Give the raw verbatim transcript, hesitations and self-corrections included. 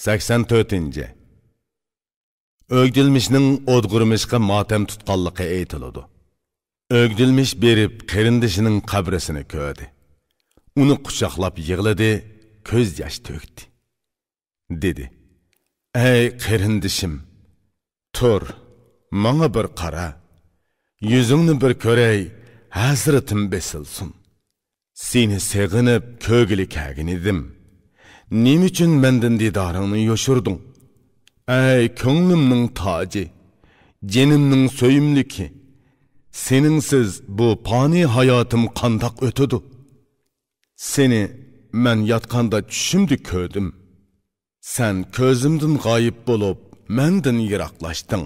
سەكسەن تۆتىنچى. ئۆگدۈلمۈشنىڭ ئودغۇرمىشقا ماتەم تۇتقانلىقى ئېيتىلىدۇ. ئۆگدۈلمۈش بېرىپ قېرىندىشىنىڭ قەبرىسىنى كۆردى. ئۇنى قۇچاقلاپ يىغلىدى، كۆز ياش تۆكتى. دېدى: «ئەي قېرىندىشىم، تۇر، ماڭا بىر قارا. يۈزۈڭنى بىر كۆرەي، ھەسرىتىم بېسىلسۇن. سېنى سېغىنىپ كۆرگىلى كەلگەن ئىدىم. نېمە ئۈچۈن مەندىن دىدارىڭنى يوشۇردۇڭ؟ ئەي كۆڭلۈمنىڭ تاجى، جېنىمنىڭ سۆيۈملۈكى، سېنىڭسىز بۇ پانىي ھاياتىم قانداق ئۆتىدۇ؟ سېنى مەن ياتقاندا چۈشۈمدە كۆردۈم. سەن كۆزۈمدىن غايىب بولۇپ، مەندىن يىراقلاشتىڭ.